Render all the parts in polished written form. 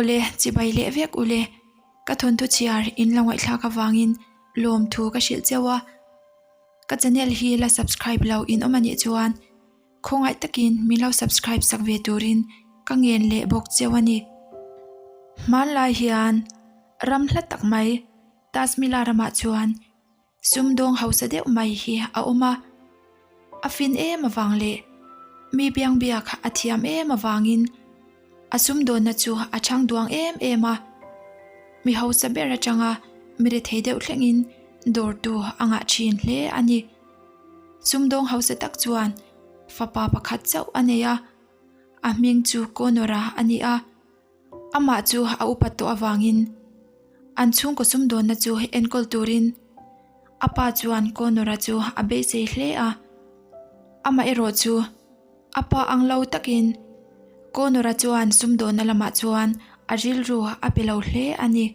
Awle, chibai leh vek ule, ka thawnthu chhiar in lo ngaihthlak avangin lawmthu ka hrilh cheu a. Ka channel hi la subscribe lo in awm anih chuan khawngaih takin min lo subscribe sak ve turin ka ngen leh bawk cheu a ni. Hmanlai hian ram hla tak mai Tasmila ramah chuan Sumdawng hausa deuh mai hi a awm a, a fin em avang leh mi biangbiak a thiam em avangin a sumdawnna chu a chhang duang em em a. Mi hausa ber atanga mi rethei deuh thlengin dawrtu a ngah thin hle a ni. Sumdawng hausa tak chuan fapa pakhat chauh a nei a, a hming chu Connor-a a ni a. Amah chu a upat tawh avangin an chhungkaw sumdawnna chu enkawl turin a pa chuan Connor-a chu a beisei hle a. Amah erawh chu a pa ang lo takin Connor-a chuan sumdawnna lamah chuan a rilru a pe lo hle a ni.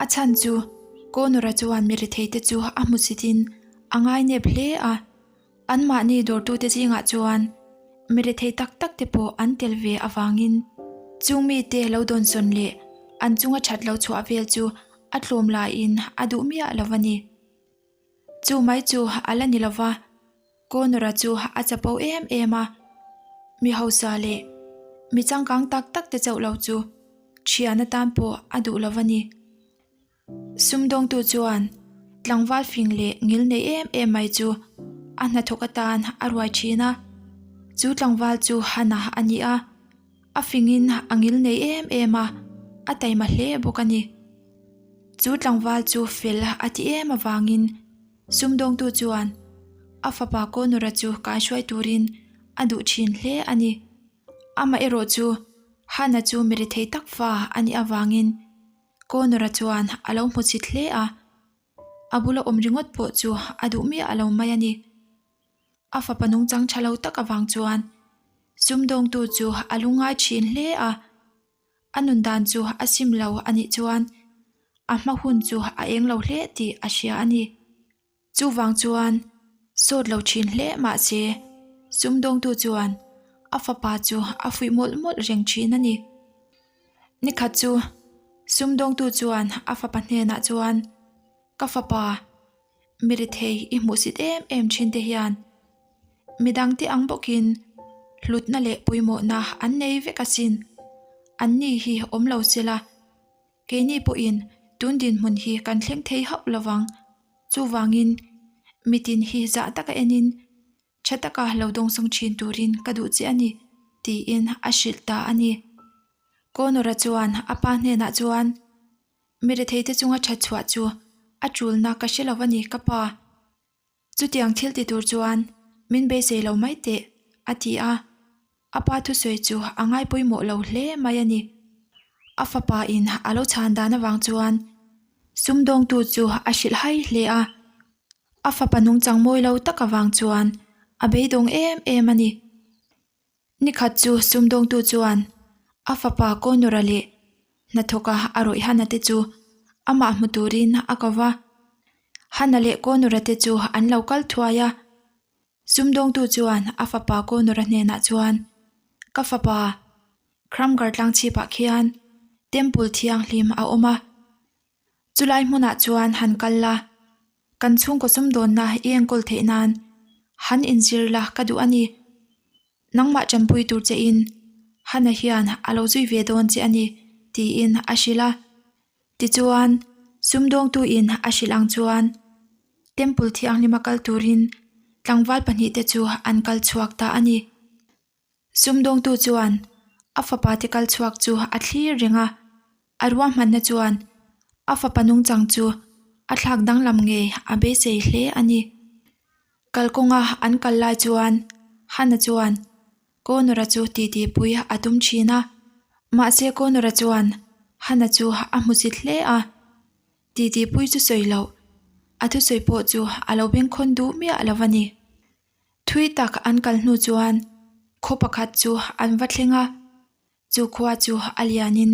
A chhan chu Connor-a chuan mi retheite chu a hmusitin a ngainep hle a. Anmahni dawrtute zingah chuan mi rethei tak tak te pawh an tel ve avangin chung mite lo dawnsawn leh an chunga that lo chhuah vel chu a tlawm laiin a duh miah lo a ni. Chu mai chu a la ni lova, Connor-a chu a chapo em em a, mi hausa leh mi changkang tak tak te chauh lo chu thian atan pawh a duh lo a ni. Sumdawngtu chuan tlangval fing leh ngil nei em em mai chu a hnathawk atan a ruai thin a, chu tlangval chu Hana a ni a, a fingin a ngil nei em em a, a taima hle bawk a ni. Chu tlangval chu fel a ti em avangin sumdawngtu chuan a fapa Kawnura chu kaihruai turin a duh thin hle a ni. Amaherawh chu Hana chu mi rethei tak fa a nih avangin Connor-a chuan a lo hmu chhit hle a, a bula awm ringawt pawh chu a duh miah lo mai a ni. A fapa nungchang tha lo tak avang chuan sumdawngtu chu a lungngai thin hle a, a nun dan chu a sim lo a nih chuan a hma hun chu a eng lo hle tih a hria a ni. Chuvang chuan sawt lo thin hle mah se, sumdawngtu chuan a fapa chu a fuih mawlh mawlh reng thin a ni. Nikhat chu sumdawngtu chuan a fapa hnenah chuan, Ka fapa, mi rethei i hmuhsit em em thin te hian midangte ang bawkin hlutna leh pawimawhna an nei vek asin, anni hi awm lo sela, Keini pawhin tun dinhmun hi kan thleng thei hauh lovang. Chuvangin, mitin hi zah taka enin tha taka lo dawngsawng thin turin ka duh che a ni, tiin a hrilh ta a ni. Connor-a chuan a pa hnenah chuan, Mi retheite chunga that chhuah chu a tulna ka hre lo a ni, ka pa. Chutiang thil ti tur chuan min beisei lo mai teh, a ti a. A pa thusawi chu a ngai pawimawh lo hle mai a ni. A fapa in a lo chhan dan avang chuan sumdawngtu chu a hrilh hai hle a. A fapa nungchang mawi lo tak avang chuan a beidawng em em a ni. Nikhat chu sumdawngtu chuan a fapa Connor-a leh hnathawka a rawih Hannah te chu amah hmu turin a ko va. Hannah leh Connor-a te chu an lo kal thuai a. Sumdawngtu chuan a fapa Connor-a hnenah chuan, Ka fapa, Kramgarh tlangchhipah khian Temple thianghlim a awm a. Chulai hmunah chuan han kal la, kan chhungkaw sumdawnna i enkawl theih nan han inzir la ka duh a ni. Nangmah tanpui tur che in Hana hian a lo zui ve dawn che a ni, tiin a hrilh a. Tichuan, sumdawngtu in a hrilh ang chuan Temple thianghlima kal turin tlangval pahnihte chu an kal chhuak ta a ni. Sumdawngtu chuan a fapa te kal chhuak chu a thlir reng a, a ruahmanna chuan a fapa nungchang chu a thlak danglam ngei a beisei hle a ni. Kalkawnga an kal lai chuan Hana chuan Connor-a chu titi pui a tum thin a, mahse Connor-a chuan Hana chu a hmusit hle a, titi pui chu sawi loh a thusawi pawh chu a lo bengkhawn duh miah lo a ni. Thui tak an kal hnu chuan khaw pakhat chu an va thleng a, chu khua chu a lianin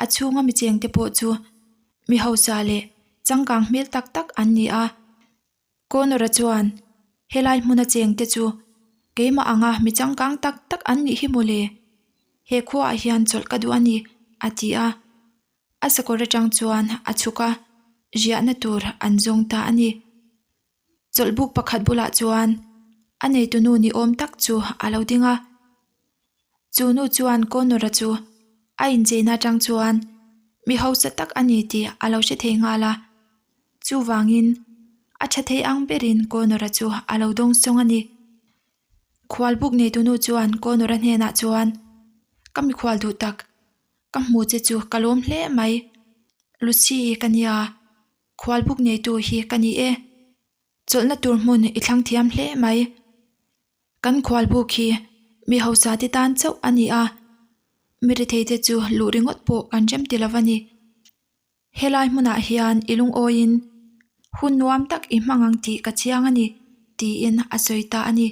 a chhunga mi chengte pawh chu mi hausa leh changkang hmel tak tak an ni a. Connor-a chuan helai hmuna chengte chu keimah anga mi changkang tak tak an nih hi mawle, he khuaah hian chawlh ka duh a ni. a ti a. A sakawr atang chuan a chhuk a, riahna tur an zawng ta a ni. Chawlhbuk pakhat bulah chuan a neitunu ni awm tak chu a lo ding a. Chu nu chuan Connor-a chu a incheina atang chuan mi hausa tak a ni tih a lo hre thei nghal a. Chuvangin a tha thei ang berin Connor-a chu a lo dawng sawng a ni. Khualbuk neitunu chuan Connor-a hnenah chuan, Ka mikhual duh tak, ka hmu che chu ka lawm hle mai. Lucy-i ka nia, Khualbuk neitu hi ka ni e. Chawlhna tur hmun i thlang thiam hle mai. Kan khualbuk hi mi hausa te tan chauh a ni a, mi rethei te chu luh ringawt pawh kan rem ti lo a ni. Helai hmunah hian i lungawiin hun nuam tak i hmang ang tih ka chiang a ni, tiin a sawi ta a ni.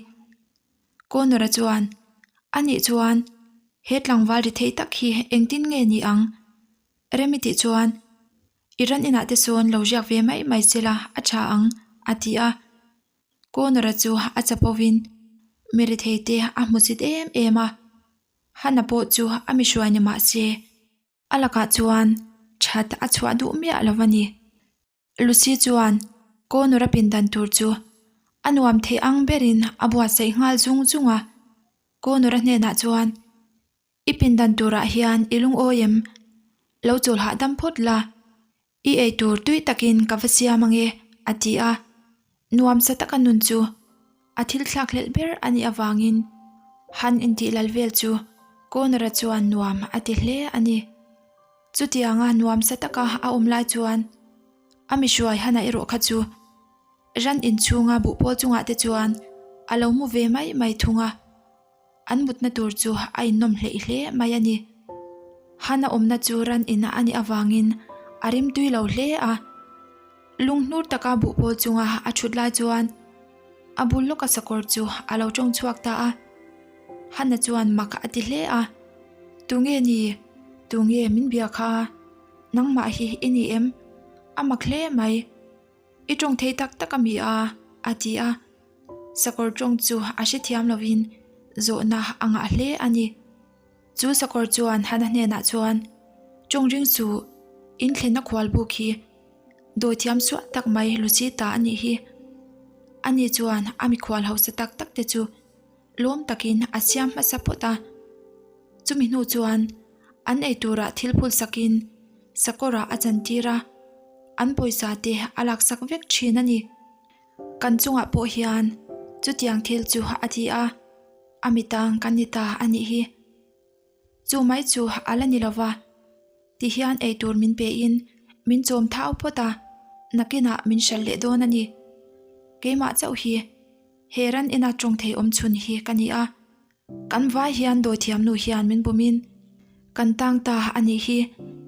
Connor-a chuan, Anih chuan he tlangval rethei tak hi engtin nge ni ang? Remi tih chuan, I ran inah te sawn lo riak ve mai mai che la a tha ang, a ti a. Connor-a chu a chapovin mi rethei te a hmu chit em em a. Hannah pawh chu a mi hruai ni mah se, a lakah chuan that a chhuah duh miah lo a ni. Lucy chuan Connor-a pindan tur chu a nuam theih ang berin a buatsaih nghal zung zung a. Connor-a hnenah chuan, I pindan turah hian i lungawi em? Lo chawl hahdam phawt la, i ei tur tui takin ka va siam ange, a ti a. Nuamsa taka nun chu a thil thlak hlelh ber a nih avangin han intih lal vel chu Connor-a chuan nuam a ti hle a ni. Chutianga nuamsa taka a awm lai chuan a mihruai hana erawh kha chu ran inchhunga buhpawl chungah te chuan a lo mu ve mai mai thung a. An mutna tur chu a innawm hleih hle mai a ni. Hana awmna chu ran ina a nih avangin a rimtui lo hle a. Lunghnur taka buhpawl chunga a thut lai chuan a bul lawka sakawr chu a lo tawng chhuak ta a. Hana chuan mak a ti hle a, Tunge ni? Tunge min bia kha? Nangmah hi i ni em? A mak hle mai. I tawng thei tak tak a mi a? a ti a. Sakawr tawng chu a hrethiam lovin zawhna a ngah hle a ni. Chu sakawr chuan Hana hnenah chuan, Tawng ring suh, in thlenna khual buk hi dawithiam suah tak mai Lucy ta a nih hi. Ani chuan a mikhual hausa tak tak te chu lawm takin a siam hmasa phawt a. Chumi hnu chuan an ei turah thil phul sakin sakawrah a chantir a, an pawisa te a laksak vek thin a ni. Kan chungah pawh hian chutiang thil chu a ti a, a mitang kan ni ta a nih hi. Chu mai chu a la ni lova, tihian eitur min pein min chawm thau phawt a, nakinah min hralh leh dawn a ni. Keimah chauh hi he ran ina tawng thei awm chhun hi ka ni a, kan vai hian dawithiam nu hian min bumin kan tang ta a nih hi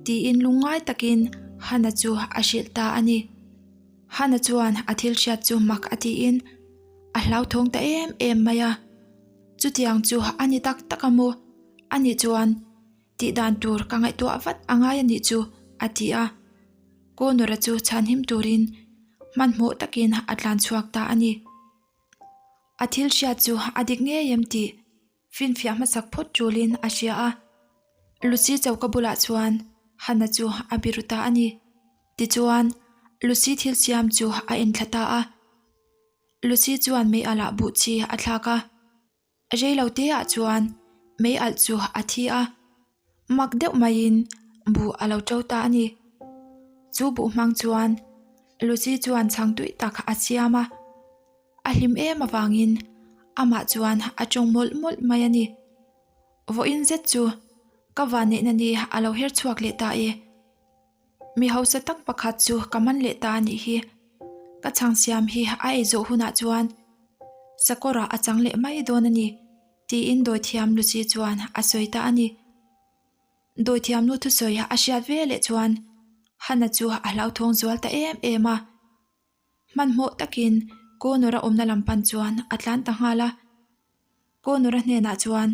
tiin lungngai takin Hana chu a hrilh ta a ni. Hana chuan a thil hriat chu mak a tiin a hlauthawng ta em em mai a. Chutiang chu a ni tak tak a maw? A nih chuan tih dan tur ka ngaihtuah vat a ngai a nih chu a ti a. Connor-a chu chhanhim turin hmanhmawh takin a tlan chhuak ta a ni. A thil hriat chu a dik ngei em tih finfiah hmasak phawt tulin a hria a. Lucy choka bulah chuan Hannah chu a biru ta a ni. Tichuan, Lucy thil siam chu a enthla ta a. Lucy chuan mei alh ah buh chi a thlak a. Rei lo te ah chuan mei alh chu a thi a. Mak deuh maiin buh a lo to ta a ni. Chu buh hmang chuan Lucy chuan chhang tui tak a siam a. A hlim em avangin amah chuan a tawng mawlh mawlh mai a ni. Vawiin zet chu ka vanneihna ni a lo her chhuak leh ta e. Mi hausa tak pakhat chu ka man leh ta a nih hi. Ka chhang siam hi a ei zawh hunah chuan sakawrah a chang leh mai dawn a ni, tiin dawithiam Lucy chuan a sawi ta a ni. Dawithiam nu thusawi a hriat ve leh chuan Hannah chu a hlauthawng zual ta em em a. Hmanhmawh takin Connor-a awmna lam pan chuan a tlan ta nghal a. Connor-a hnenah chuan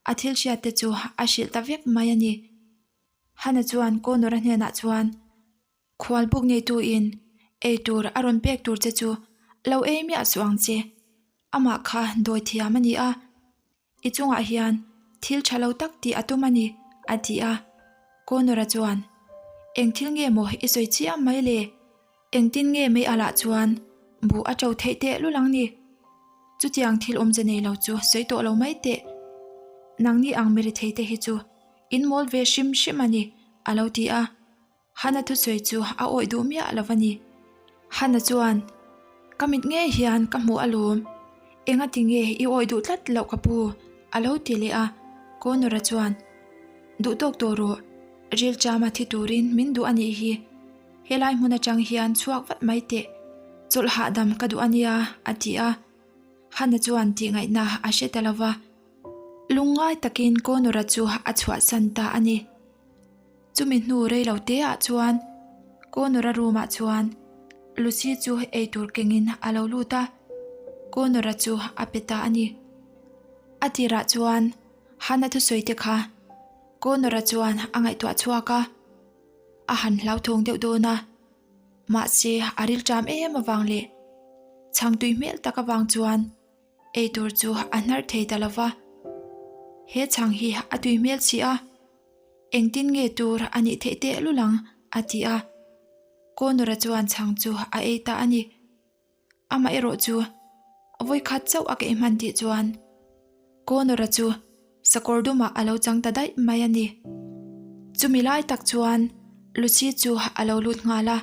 a thil hriat te chu a hrilh ta vek mai a ni. Hannah chuan Connor-a hnenah chuan, Khual buk neituin ei tur a rawn pek tur che chu lo ei miah suh ang che. Amah kha dawi thiam a ni a, i chungah hian thil tha lo tak tih a tum a ni, a ti a. Connor-a chuan, Eng thil nge maw i sawi chiam mai le? Engtin nge mei alah chuan buh a ṭo theih teh lul ang ni? Chutiang thil awmze nei lo chu sawi tawh lo mai teh. Nangni ang mi rethei te hi chu in mawl ve hrim hrim a ni, a lo ti a. Hana thusawi chu a awih duh miah lo a ni. Hana chuan, Ka mit ngei hian ka hmuh alawm. Engati nge i awih duh tlat loh ka pu? a lo ti leh a. Connor-a chuan, Duh tawk tawh rawh. Rilṭama thi turin min duh a nih hi. Helai hmun atang hian chhuak vat mai teh, chawlh hahdam ka duh a nia, a ti a. Hana chuan tihngaihna a hre ta lo va, lungngai takin Connor-a chu a chhuahsan ta a ni. Chumi hnu rei lo teah chuan Connor-a room-ah chuan Lucy chu eitur kengin a lo lut a, Connor-a chu a pe ta a ni. A tirah chuan Hana thusawi te kha Connor-a chuan a ngaihtuah chhuak a. A han hlauthawng deuh dawn a, mahse a rilṭam em avang leh chhang tui hmel tak avang chuan eitur chu a hnar thei ta lo va. He chhang hi a tui hmel si a, engtin nge tur a nih theih tehlul ang a ti a. Connor-a chuan chhang chu a ei ta a ni. Amah erawh chu vawikhat chauh a keih hman tih chuan Connor-a chu sakawr dumah a lo chang ta daih mai a ni. Chumi lai tak chuan Lucy chu a lo lut nghal a,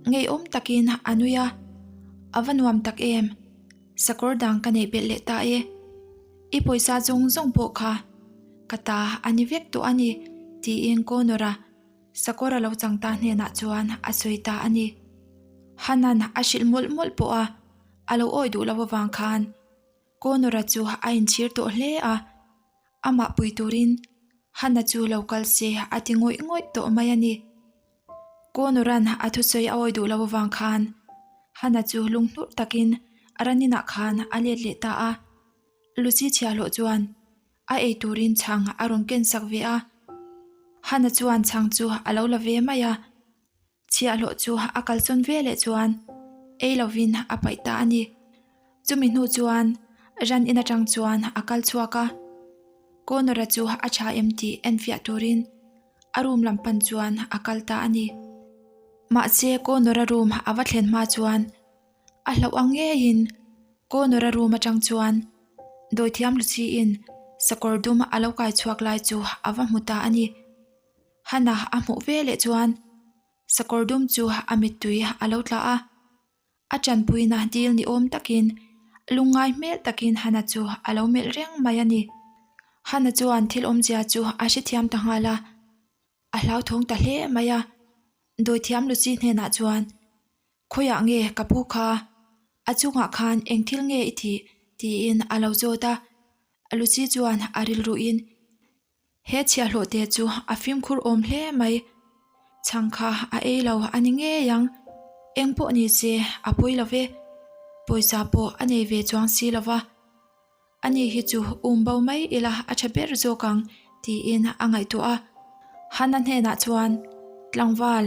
ngeiawm takin a nui a, A va nuam tak em, sakawr dang ka neih belh leh ta e, i pawisa zawng zawng pawh kha ka ta a ni vek tawh a ni tiin Connor-a Sakawr a lo chang ta hnenah chuan a sawi ta a ni. Hanan a hrilh mawlh mawlh pawh a, a lo awih duh loh avang khan Connor-a chu a inchhir tawh hle a, amah pui turin Hana chu lo kal se a ti ngawih ngawih tawh mai a ni. Connor-a'n a thusawi a awih duh loh avang khan Hana chu lunghnurh takin Ranin-ah khan a let leh ta a. Lucy chhiahhlawh chuan A ei turin chhang a rawn ken sak ve a. Hana chuan chhang chu a lo la ve mai a. Chhiahhlawh chu a kalsawn ve leh chuan ei lovin a paih ta a ni. Chumi hnu chuan ran in atang chuan a kal chhuak a. Connor-a chu a tha em tih enfiah turin a room lam pan chuan a kal ta a ni. Mahse Connor-a room a va thlen hma chuan A hlauh ang ngeiin Connor-a room atang chuan dawithiam Lucy-in sakawr dum a lo kai chhuak lai chu a va hmu ta a ni. Hannah a hmuh ve leh chuan sakawr dum chu a mittui a lo tla a, a tanpuina dil ni awm takin lungngai hmel takin Hannah chu a lo melh reng mai a ni. Hannah chuan thil awmzia chu a hrethiam ta nghal a. A hlauthawng ta hle mai a, Dawithiam Lucy hnenah chuan, Khawiah nge ka pu kha? A chungah khan eng thil nge i tih? tiin a lo zawt a. Lucy chuan a rilruin, He chhiahhlawh te chu a fimkhur awm hle mai. Chhang kha a ei lo a ni ngei ang. Eng pawh ni se a pawi lo ve. Pawisa pawh a nei ve chuang si lo va. Ani hi chu um bo mai ila a tha ber zawk ang tiin a ngaihtuah a. Hana hnenah chuan, Tlangval,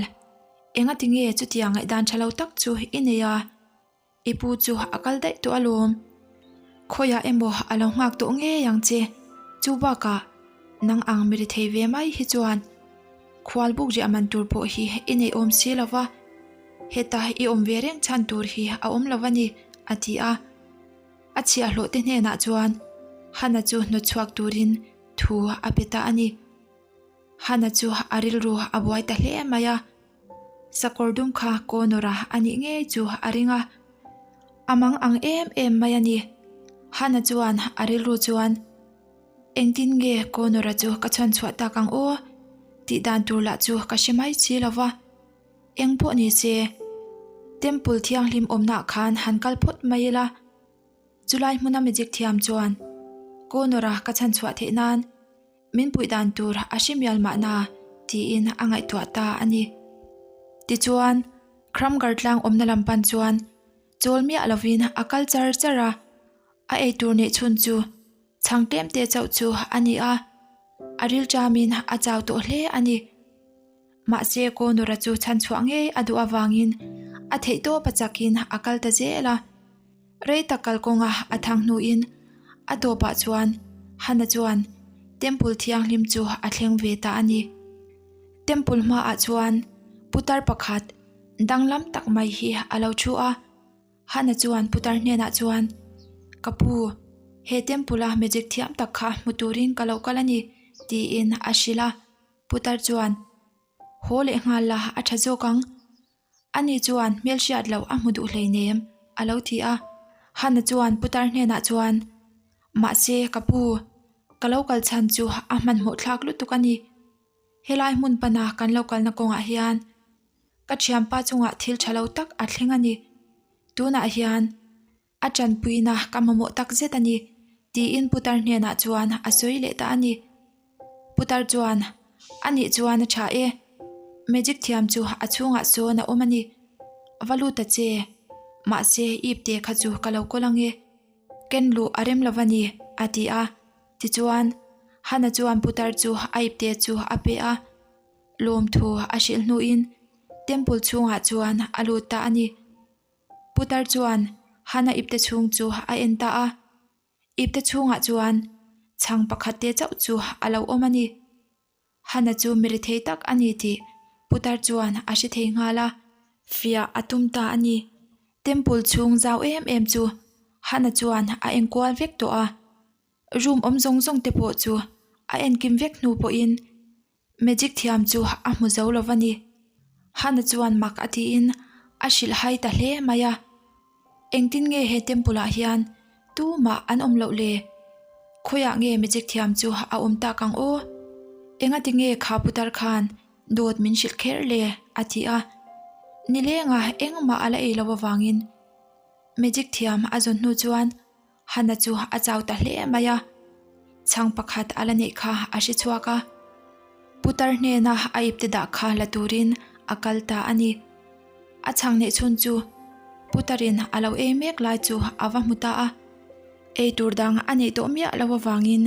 engati nge chutiang ngaihdan tha lo tak chu i nei a? I pu chu a kal daih tawh alawm. Khawiah emaw a lo nghak tawh ngei ang che. Chu bakah nang ang mi rethei ve mai hi chuan khual buk riah man tur pawh hi i nei awm si lo va, heta i awm ve reng chhan tur hi a awm lo a ni, a ti a. A chhiahhlawh te hnenah chuan Hana chu hnawt chhuak turin thu a pe ta a ni. Hana chu a rilru a buai ta hle mai a, sakawr dum kha Connor-a a nih ngei chu a ring a, a mang ang em em mai a ni. Hana chuan a rilru chuan, Engtin nge Connor-a chu ka chhan chhuah tak ang aw? Tih dan tur lah chu ka hre mai si lo va. Eng pawh ni se, Temple thianghlim awmnaah khan han kal phawt mai ila. Chulai hmuna magic thiam chuan Connor-a ka chhan chhuah theih nan min puih dan tur a hre mial mahna tiin a ngaihtuah ta a ni. Tichuan, Kramgarh tlang awmna lam pan chuan chawl miah lovin a kal char char a, a eitur neih chhun chu chhang tlem te chauh chu a ni a, a rilṭamin a chau tawh hle a ni. Mahse Connor-a chu chhan chhuah ngei a duh avangin a theihtawp a chakin a kal ta zel a. Rei tak kalkawnga a thang hnuin a tawpah chuan Hana chuan Temple thianghlim chu a thleng ve ta a ni. Temple hmaah chuan putar pakhat danglam tak mai hi a lo thu a. Hana chuan putar hnenah chuan, Ka pu, he temple a magic thiam tak kha hmu turin ka lo kal a ni, tiin a hrilh a. Putar chuan, Haw leh nghal la, a tha zawk ang. Ani chuan hmelhriat loh a hmu duh hleinem, a lo ti a. Hana chuan putar hnenah chuan, Mahse, ka pu, ka lo kal chhan chu a hmanhmawh thlak lutuk a ni. Helai hmun pana kan lo kalna kawngah hian ka thianpa chungah thil tha lo tak a thleng a ni. Tunah hian a tanpuina ka mamawh tak zet a ni, tiin putar hnenah chuan a sawi leh ta a ni. Putar chuan, A nih chuan a tha e. Magic thiam chu a chhungah sawn a awm a ni. Va lut ta che. Mahse, ip te kha chu ka lo kawl ang e. Ken luh a rem lo va ni, a ti a. Tichuan, Hana chuan putar chu a ipte chu a pe a. Lawmthu a hrilh hnuin Temple chhungah chuan a lut ta a ni. Putar chuan Hana ipte chhung chu a en ta a. Ipte chhungah chuan chhang pakhat te chauh chu a lo awm a ni. Hana chu mi rethei tak a ni tih putar chuan a hre thei nghal a, fiah a tum ta a ni. Temple chhung zau em em chu Hana chuan a enkual vek tawh a, room awm zawng zawng te pawh chu a enkim vek hnu pawhin magic thiam chu a hmu zo lo va ni. Hana chuan mak a tiin a hrilh hai ta hle mai a. Engtin nge he temple ah hian tumah an awm loh le? Khawiah nge magic thiam chu a awm tak ang aw? Engati nge kha putar khan dawt min hrilh kher le? a ti a. Nilenga engmah a la ei loh avangin magic thiam a zawn hnu chuan Hana chu a chau ta hle mai a, chhang pakhat a la neih kha a hre chhuak a. Putar hnena a ipte dah kha la turin a kal ta a ni. A chhang neih chhun chu Putarin a lo ei mek lai chu a va hmu ta a. Ei tur dang a neih tawh miah lo avangin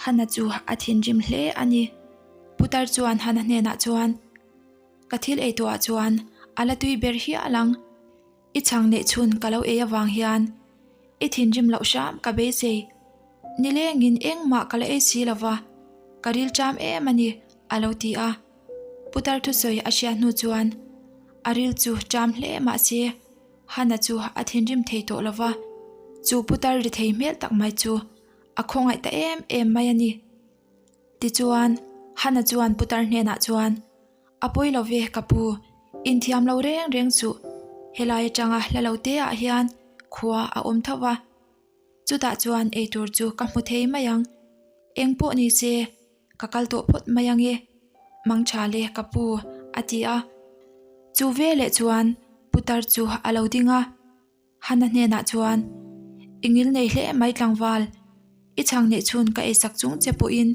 Hana chu a thinrim hle a ni. Putar chuan Hana hnenah chuan, Ka thil ei tawhah chuan a la tui ber hial ang. I chhang neih chhun ka lo ei avang hian i thinrim loh hram ka beisei. Nilengin engmah ka la ei si lova, ka ril ṭam em a ni, a lo ti a. Putar thusawi a hriat hnu chuan a ril chu ṭam hle mah se Hana chu a thinrim thei tawh lova, chu putar ri thei hmel tak mai chu a khawngaih ta em em mai a ni. Tichuan, Hana chuan putar hnenah chuan, A pawi lo ve ka pu, inthiam lo reng reng chuh, helai atanga hla lo te ah hian khua a awm tho va, chutah chuan eitur chu ka hmu thei mai ang, eng pawh ni se ka kal tawh phawt mai ang e, mangtha le ka pu a ti a. Chu veleh chuan putar chu a lo ding a. Hana hnenah chuan, I ngil nei hle mai tlangval, i chhang neih chhun ka eisak chung che pawhin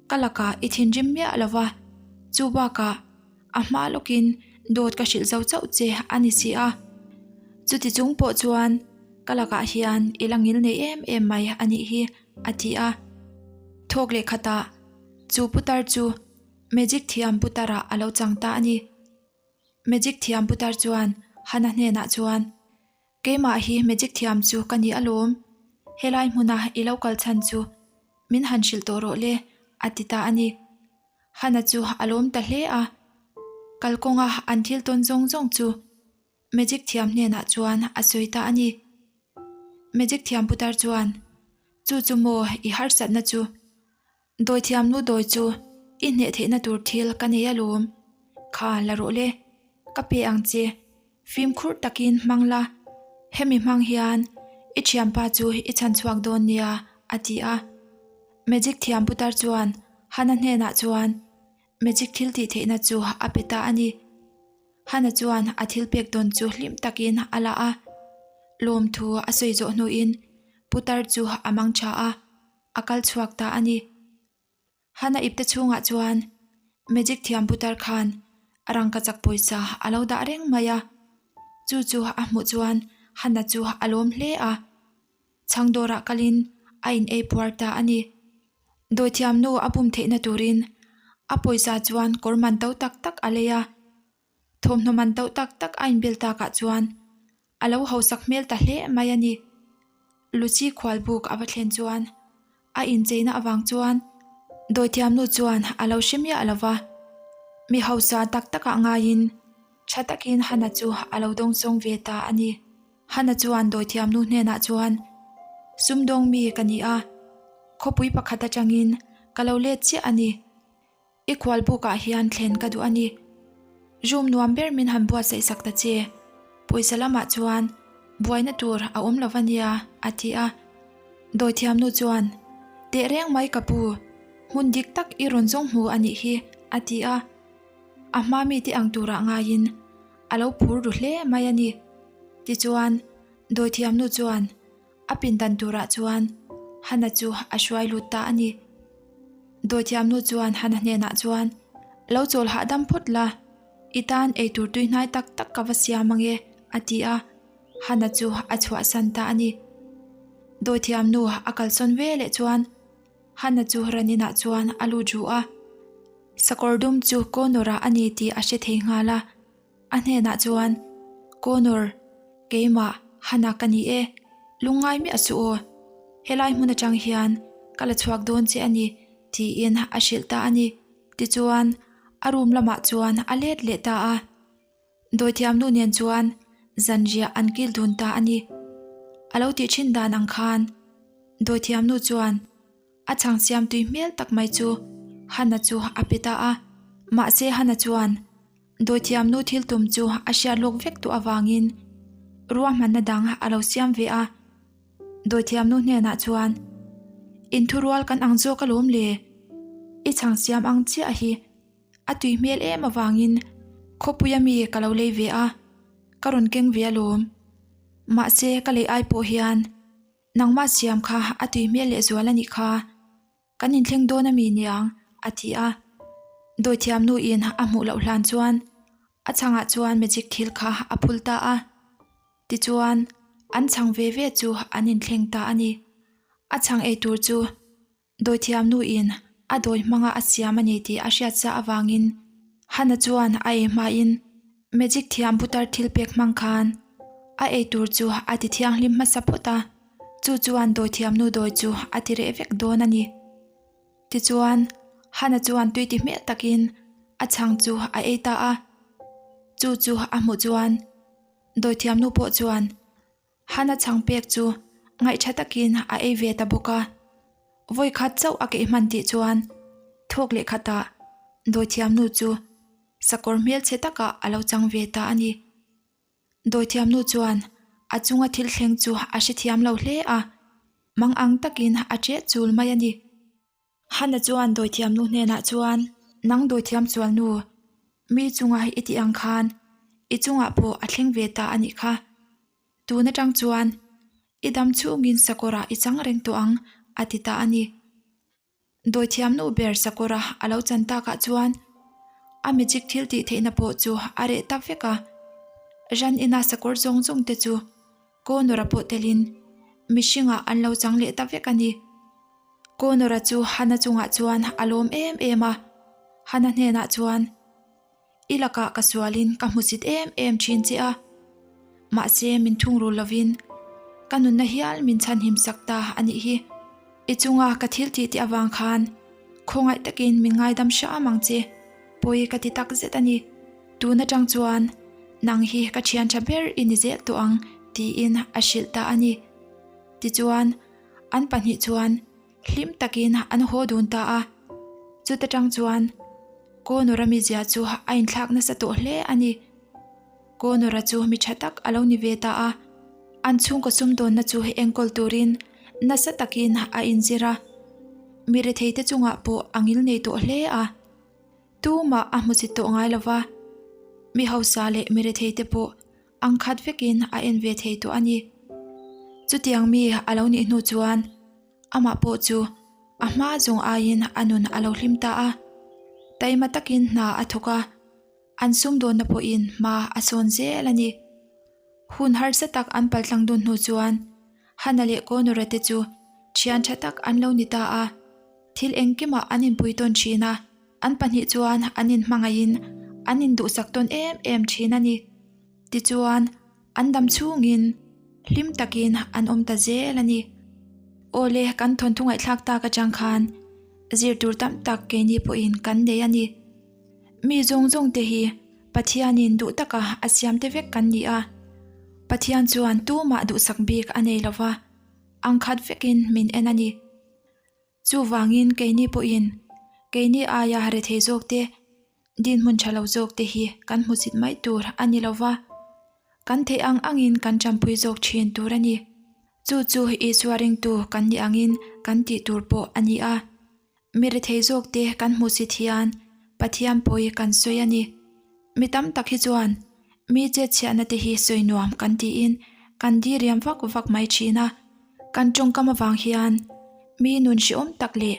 ka lakah i thinrim miah lo va, chu bakah a hma lawkin dawt ka hrilh zo chauh che a ni si a. Chuti chung pawh chuan ka lakah hian i la ngil nei em em mai a nih hi, a ti a. Thawk leh khatah chu putar chu magic thiam putarah a lo chang ta a ni. Magic thiam putar chuan Hana hnenah chuan, Keimah hi magic thiam chu ka ni alawm, helai hmuna i lo kal chhan chu min han hrilh tawh rawh le, a ti ta a ni. Hana chu a lawm ta hle a, kalkawnga an thil tawn zawng zawng chu magic thiam hnenah chuan a sawi ta a ni. Magic thiam putar chuan, Chu chu maw i harsatna chu? Dawi thiam nu dawi chu i hneh theihna tur thil ka nei alawm. Kha la rawh le, ka pe ang che. Fimkhur takin hmang la, hemi hmang hian i thianpa chu i chhan chhuak dawn nia, a ti a. Magic thiam putar chuan Hana hnenah chuan magic thil tih theihna chu a pe ta a ni. Hana chuan a thil pek dawn chu hlim takin a la a, lawmthu a sawi zawh hnuin putar chu a mang tha a. a kal chhuak ta a ni. Hana ipte chhungah chuan magic thiam putar khan rangkachak pawisa a lo dah reng mai a, chu chu a hmuh chuan Hana chu a lawm hle a, chhang dawrah kalin a in ei puar ta a ni. Dawithiam nu a bum theihna turin a pawisa chuan kawr man to tak tak a lei a, thawmhnaw man to tak tak a inbel takah chuan A lo hausak hmel ta hle mai a ni. Lucy khualbuk a va thlen chuan a incheina avang chuan dawithiamnu chuan a lo hre miah lo va. Mi hausa tak takah ngaiin tha takin Hana chu a lo dawngsawng ve ta a ni. Hana chuan dawithiam nu hnenah chuan, Sumdawng mi ka ni a, khawpui pakhat atangin ka lo let chiah a ni. I khual bukah hian thlen ka duh a ni. Room nuam ber min han buatsaih sak ta che. Pawisa lamah chuan buaina tur a awm lo va nia, a ti a. Dawithiam nu chuan, Teh reng mai ka pu, hmun dik tak i rawn zawng hmu a nih hi, a ti a. A hma mite ang turah ngaiin a lo phur ru hle mai a ni. Tichuan, dawithiam nu chuan a pindan turah chuan Hana chu a hruai lut ta a ni. Dawithiam nu chuan Hana hnenah chuan, Lo chawl hahdam phawt la, i tan eitur tui hnai tak tak ka va siam ange, a ti a. Hana chu a chhuahsan ta a ni. Dawithiam nu a kalsawn ve leh chuan Hana chu ran inah chuan a lut ru a. Sakawr dum chu Connor-a a ni tih a hre thei nghal a. A hnenah chuan, Connor, keimah Hana ka ni e, lungngai miah suh aw. Helai hmun atang hian ka la chhuak dawn che a ni, tiin a hrilh ta a ni. Tichuan, a room lamah chuan a let leh ta a. Dawithiam nu nen chuan zanriah an kil dun ta a ni. A lo tih thin dan ang khan dawithiam nu chuan a chhang siam tui hmel tak mai chu Hana chu a pe ta a. Mahse Hana chuan dawithiam nu thil tum chu a hriat lawk vek tawh avangin ruahmanna dang a lo siam ve a. Dawithiam nu hnenah chuan, Inthurual kan ang zawk alawm le, i chhang siam ang chiah hi. A tui hmel em avangin khawpuia mi ka lo lei ve a, ka rawn keng ve alawm. Mahse ka lei ai pawh hian nangmah siam kha a tui hmel leh zual a nih kha. Kan inthleng dawn a mi niang a ti a. Dawithiam nuin a hmuh loh hlan chuan a chhangah chuan magic thil kha a phul ta a. Tichuan an chhang ve ve chu an inthleng ta a ni. A chhang ei tur chu Dawithiam nuin a dawi hmanga a siam a ni tih a hriat sa avangin Hana chuan a ei hmain magic thiam putar thil pek hmang khan a ei tur chu a ti thianghlim hmasa phawt a, chu chuan dawithiam nu dawi chu a ti reh vek dawn a ni. Tichuan Hana chuan tui ti hmel takin a chhang chu a ei ta a, chu chu a hmuh chuan dawithiam nu pawh chuan Hana chhang pek chu ngaihtha takin a ei ve ta bawk a, vawi khat chauh a keih hman tih chuan thawk leh khatah dawithiam nu chu sakawr hmelchhe takah a lo chang ve ta a ni. Dawithiam nu chuan a chunga thil thleng chu a hrethiam lo hle a, mang ang takin a ṭeh chul mai a ni. Hana chuan dawithiam nu hnenah chuan, Nang dawithiam chual nu, mi chunga i tih ang khan i chungah pawh a thleng ve ta a nih kha. Tun atang chuan i dam chhungin sakawrah i chang reng tawh ang, a ti ta a ni. Dawithiam nu ber sakawra a lo chan takah chuan a magic thil tih theihna pawh chu a reh ta vek a. Ran ina sakawr zawng zawng te chu Connor-a pawh telin mihringah an lo chang leh ta vek a ni. Connor-a chu Hana chungah chuan a lawm em em a, Hana hnenah chuan, I lakah ka sualin ka hmusit em em thin che a, mahse min thungrul lovin ka nunna hial min chhanhim sak ta a nih hi. I chunga ka thil tih tih avang khan khawngaih takin min ngaidam hram ang che, pawi ka ti tak zet a ni. Tun atang chuan nang hi ka thian tha ber i ni zel tawh ang tiin a hrilh ta a ni. Tichuan, An pahnih chuan hlim takin an haw dun ta a, chuta tang chuan Connor-a mizia chu a inthlak nasa tawh hle a ni. Connor-a chu mi tha tak a lo ni ve ta a, an chhungkaw sumdawnna chu enkawl turin nasa takin a inzir a, mi retheite chungah pawh a ngilnei tawh hle a, tumah a hmu chit tawh ngai lova, mi hausa leh mi retheite pawh Ang khat vekin a en ve thei tawh a ni. Chutiang mi a lo nih hnu chuan amah pawh chu a hma zawng aiin a nun a lo hlim ta a. Taima takin hna a thawk a, an sumdawnna pawhin hma a sawn zel a ni. Hun harsa tak an paltlang dun hnu chuan Hana leh Connor-a te chu thian tha tak an lo ni ta a. Thil engkimah an inpui tawn thin a, an pahnih chuan an inhmangaihin an induhsak tawn em em thin a ni. Tichuan, an dam chhungin hlim takin an awm ta zel a ni. Awle, kan thawnthu ngaihthlak tak atang khan zir tur tam tak keini pawhin kan nei a ni. Mi zawng zawng te hi Pathianin duh taka a siam te vek kan ni a. Pathian chuan tumah duhsak bik a nei lo va, ang khat vekin min en a ni. Chuvangin keini pawhin keini aia rethei zawk te, dinhmun tha lo zawk te hi kan hmusit mai tur a ni lo va, kan theih ang angin kan tanpui zawk thin tur a ni. Chu chu Isua ringtu kan nih angin kan tih tur pawh a ni a. Mi rethei zawk te kan hmusit hian Pathian pawi kan sawi a ni. Mi tam tak hi chuan mi chetchhiahna te hi sawi nuam kan tiin kan diriam vak vak mai thin a. Kan tawngkam avang hian mi nun hrehawm tak leh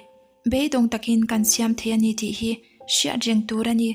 beidawng takin kan siam thei a ni tih hi hriat reng tur a ni.